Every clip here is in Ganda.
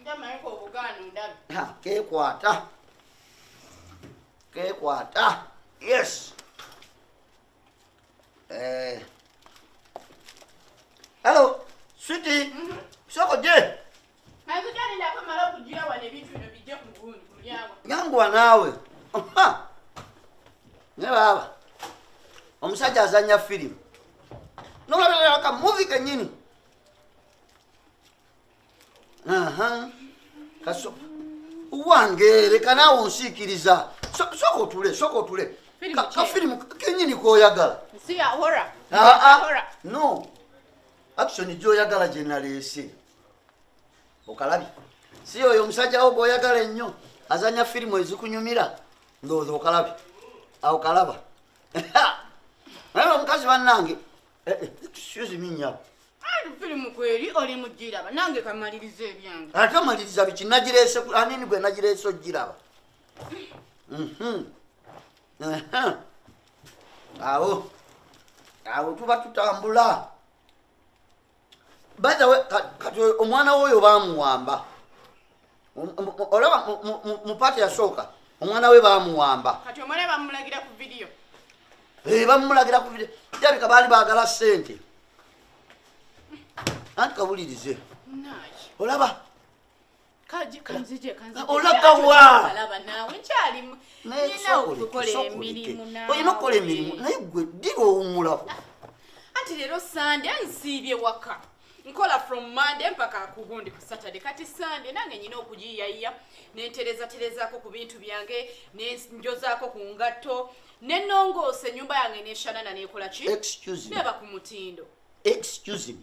Njamayiko obugaana ndabe. Ha, kekwata kekwata, yes. Hello sweetie, soko je. Anzija mala okugira wano ebintu bino bijje ku gundi ku mulyango. Yanguwa naawe. Aha. Ne baaba omusajja azanya firimu nolabira ka movie kenyini. Aha. Kaso wange, leka naawe onsiikiriza. Sooka otule, sooka otule. Firimu ki? Ka firimu kenyini koyagala. Si ya horror. Ah, ah. Horror. No action gyoyagala gye naleese okalabye, si oyo omusajja wo gwoyagala ennyo azanya firimu ezikunyumira, ndowooza okalabye awo kalaba. Naye omukazi bannange, excuse me nyabo. Anti firimu kweri oli mugiraba, nange kamaliriza ebyange. Ate omaliriza biki? Nagireese anini gwe nagireese ogiraba? Mhm. Awo awo tuba tutambula. By the way, kati omwana woyo bamuwamba. Olaba mu part yasooka omwana we bamuwamba. Kati omwana bamulagira ku vidiyo. Eh, bamulagira ku video, kirabika baali baagala ssente. Anti kawulirize. Naye. Olaba. Kaji kanzije kanzije. Olaga wa? Alaba naawe nkyali Naye nina sookoleke, okukola sookoleke. emirimu naawe. Olina okukola emirimu, naye gwe dira owummulako? Anti leero Sande, nsiibye waka. Nkola from Monday mpaka kugundi ku Saturday. Kati Sande nange nyina okugiyiyayiya, nenterezaterezaako ku bintu byange, nenjozaako ku ngatto, nenongoosa ennyumba yange neshanana nekola ki? Excuse me. Neba ku mutindo. Excuse me.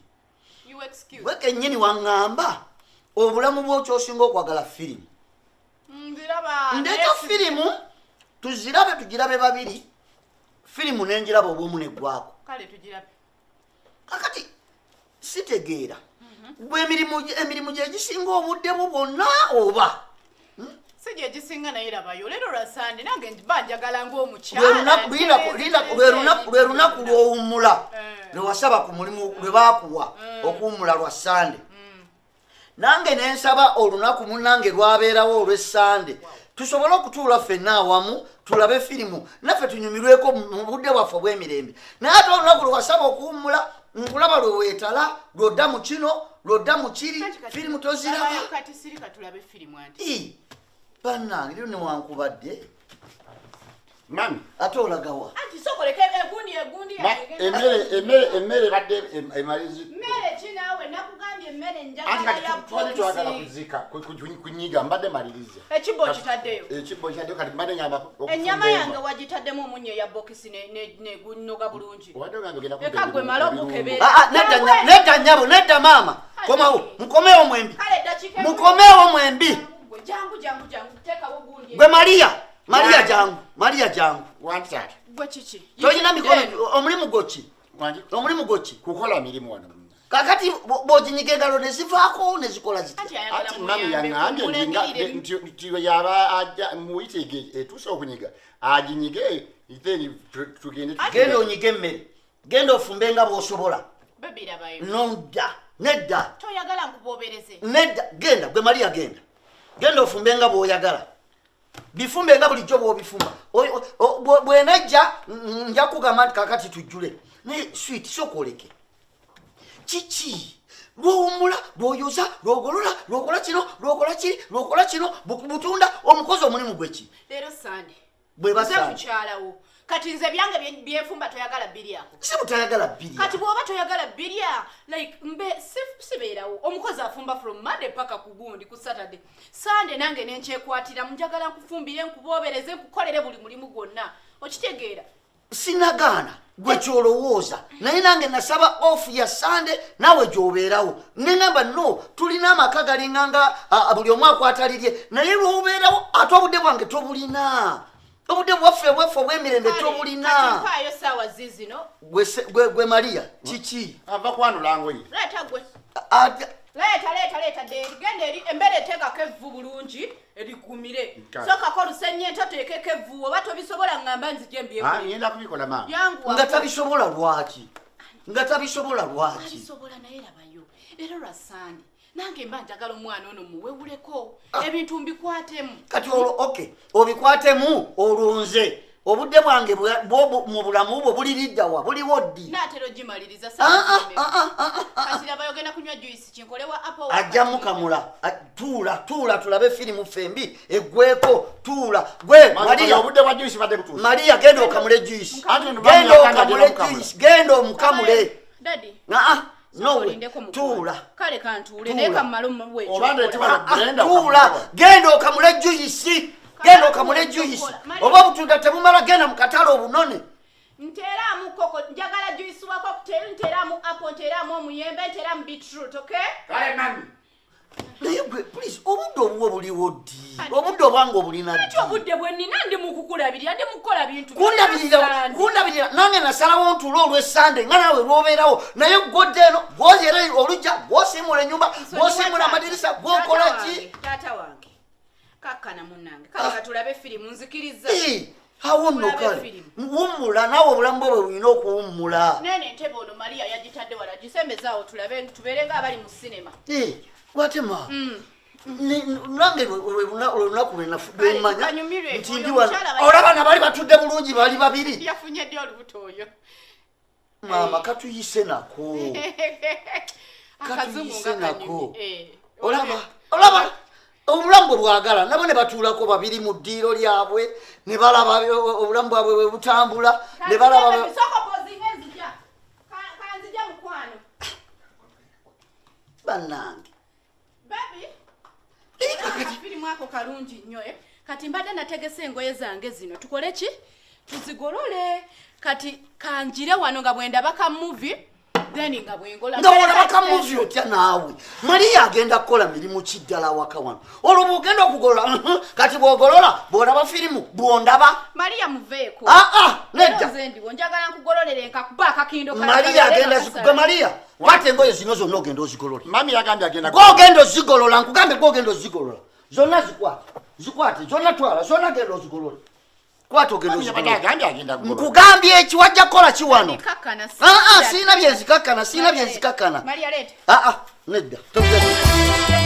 You excuse. Gwe kennyini waŋŋamba obulamu bwokyosinga okwagala firimu. Nziraba. Ndeeta firimu tuzirabe, tugirabe babiri, firimu nenjiraba obwomu neggwako. Kale tugirabe. Kakati sitegeera, gwe emirimu gye gisinga obudde bwo bwonna oba? Si gye gisinga, naye labayo leero lwa Sande, nange mba njagala Lwe ng'omukyala. lwe lunaku lw'owummula. Eh. Lwe wasaba ku mulimu lwe baakuwa okuwummula lwa Sande. Nange nensaba olunaku munnange lwabeerawo olw'Essande, tusobole okutuula ffenna awamu tulabe firimu naffe tunyumirweko mu budde bwaffe obw'emirembe. Naye ate olunaku lwe wasaba okuwummula, nkulaba lwe weetala, lwodda mu kino, lwodda mu kiri, firimu toziraba. Labayo kati sirika tulabe firimu anti. Ii, bannange, leero newankubadde Mami. Ate olagawa? Anti sokoleka egundi egundi yange. Emmere ebadde emalizi. Mmere ki naawe? Nakugambye emmere Anti njagala kati ya tubadde twagala bokisi. kuzika kunyiga, mbadde maliriza. Ekibbo okitaddeyo? Ekibbo kitaddeyo, kati mbadde ngamba okufumba Ennyama enva. yange wagitaddemu omunnyo eya bokisi negunoga bulungi? Obadde ogambye ogenda kudda Eka gwe mala ebirungo. okukebera. Ah, ah, nedda nedda nnyabo, nedda maama, komawo, mukomewo mwembi. Kale eddakiika emu- Mukomewo mwembi. Gwe, jangu jangu jangu, teekawo gundi. Gwe Mariya, Mariya jangu, Mariya jangu. Wangi taata. Gwe kiki? Tolina mikono, omulimu gwo ki? Wangi. Omulimu gwo ki? Kukola mirimu wano. Kakati bw'oginyiga engalo ne zivaako ne zikola zitya? Anti ayagala Ati mami muyambe, yaŋŋambye nti mumulagirire. nti yaba ajja muyite etuuse okunyiga aginyige, then tugende. Ati- Genda onyige emmere, genda ofumbe nga bw'osobola. Baby, labayo. Nodda, nedda. Toyagala nkubobereze? Nedda, genda gwe Mariya, genda, genda ofumbe nga bw'oyagala, bifumbe nga bulijjo bw'obifumba. Bwenajja nja kugamba nti kakati tujjule. Naye sweet, sokoleke kiki? Lwowummula lwoyoza, lwogolola, lwokola kino, lwokola kiri, lwokola kino, butunda omukozi omulimu gwe ki? Leero Sande. Bweba Nze Sande. mukyalawo, kati nze byange byenfumba toyagala biryako? Si butayagala bbiri. Kati bw'oba toyagala birya, like mbe sibeerawo, omukozi afumba from Monday paka ku gundi ku Saturday. Sunday nange nenkyekwatira, njagala nkufumbire, nkubobereze, nkukolere buli mulimu gwonna, okitegeera? Sinagaana gwe kyolowooza, naye nange nasaba off ya Sande naawe gyobeerawo, neŋamba no tulina amaka galinganga buli omu akwata lirye, naye lwobeerawo ate obudde bwange tobulina, obudde bwaffe bwaffe obw'emirembe Kale, tobulina. kati mpaayo saawa zizino. Gwe Mariya, kiki? Ava kwanula ngoye. Leeta gwe. Ate- Leeta, leeta, leeta deri, genda eri emmere eteekako evvu bulungi erigumire. Kale. Sokako olusennyente oteekeko evvu, oba tobisobola ŋŋamba nzije Ah, mbyekole. ngenda kubikola maama. Yanguwa. Nga tabisobola lwaki? Nga tabisobola lwaki? Abisobola, naye labayo leero lwa Sande. Nange mba njagala omwana ono muwewuleko ebintu mbikwatemu. Kati olwo okay, obikwatemu olwo nze obudde bwange mu bulamu bwo buliriddawa, buliwo ddi? Naatera ogimaliriza. Ah, ah, ah, Kati laba, yogenda kunywa juice kinkole wa apple wa Ajja mukamula. Ah, tuula, tuula tulabe firimu ffembi eggweko. Tuula gwe Maria. Obudde bwa juice badde butuuse. Maria, genda okamule juice. Anti Genda bamuyakanga okamule agenda mukamula. juice, genda omukamule. Daddy. Aa, nowe Olindeko mukwano. tuula. Kale kantuule. Tuula. Naye kamale omuwe. Oba ndeetebwa Ah, Brenda. Tuula, genda okamule juice, genda okamule juice. Oba obutunda tebumala, genda mu katale obunone. Nteeramu koko, njagala juice wa cocktail, nteeramu apple, nteeramu omuyembe, nteeramu beetroot, okay? Kale mami. Naye gwe, please, obudde obuwe buliwo ddi? Obudde obwange obulina Anti ddi? Obudde bwe nnina ndi mu kukulabirira, ndi mu kukola bintu. Kundabirira, kundabirira. Nange nasalawo ntuule olw'essande nga naawe lwobeerawo, naye gwodde eno, gwoyera olujja, gwosiimula ennyumba, gwosiimula amadirisa, gwokola ki? Taata wange, kakkana munnange. Kale katulabe firimu, nzikiriza. Eh, awo nno Tulabe kale firimu. Wummula naawe, obulamu bwo bwe bulina okuwummula. Nene entebe ono Maria yagitadde wala, gisembezaawo tulabe, tubeere nga abali mu sinema. Eh, gwatema nange olunaku lwemmanya Kanyumirwe. nti Oyo ndi wano. omukyala Olaba nabali batudde bulungi, bali babiri. Yafunye ddi olubuto oyo? Maama, katuyise nako. Akazungu Katuyise nga nako. kanyumye. Eh, Olaba, olaba obulamu bwe bwagala, nabo ne batuulako babiri mu ddiiro lyabwe ne balaba obulamu bwabwe bwe butambula ne balaba. Sooka pozinga, nzija. Kanzija mukwano. Bannange. Baby. Naye kakati Firimu ako kalungi nnyo, eh. Kati mbadde nategese engoye zange zino, tukole ki? Tuzigolole. Kati kanjire wano nga bwendaba ka movie, then nga bwengola. Nga bwolaba ka movie otya naawe? Mariya agenda kukola mirimu ki ddala waka wano? Olwo bwogenda okugolola, kati bw'ogolola bw'olaba firimu bw'ondaba. Maria, muveeko. Aa, nedda. Nze ndiwo, njagala nkugololere nkakuba akakindo. Mariya agenda zikuga. Mariya, kwata engoye zino zonna ogenda ozigolole. Mami yagambye agenda. Gwogenda ozigolola, nkugambe, gwogenda ozigolola zonna. Zikwate, zikwate zonna, twala zonna, genda ozigolole. Kwata ogenda Mami yabadde ozigolole. agambye agenda kugolola. Nkugambye eki? Wajja kukola ki wano? Kakkana. Aa, siina byenzikakkana, siina byenzikakkana. Maria, leeta. Aa, nedda. Togenda.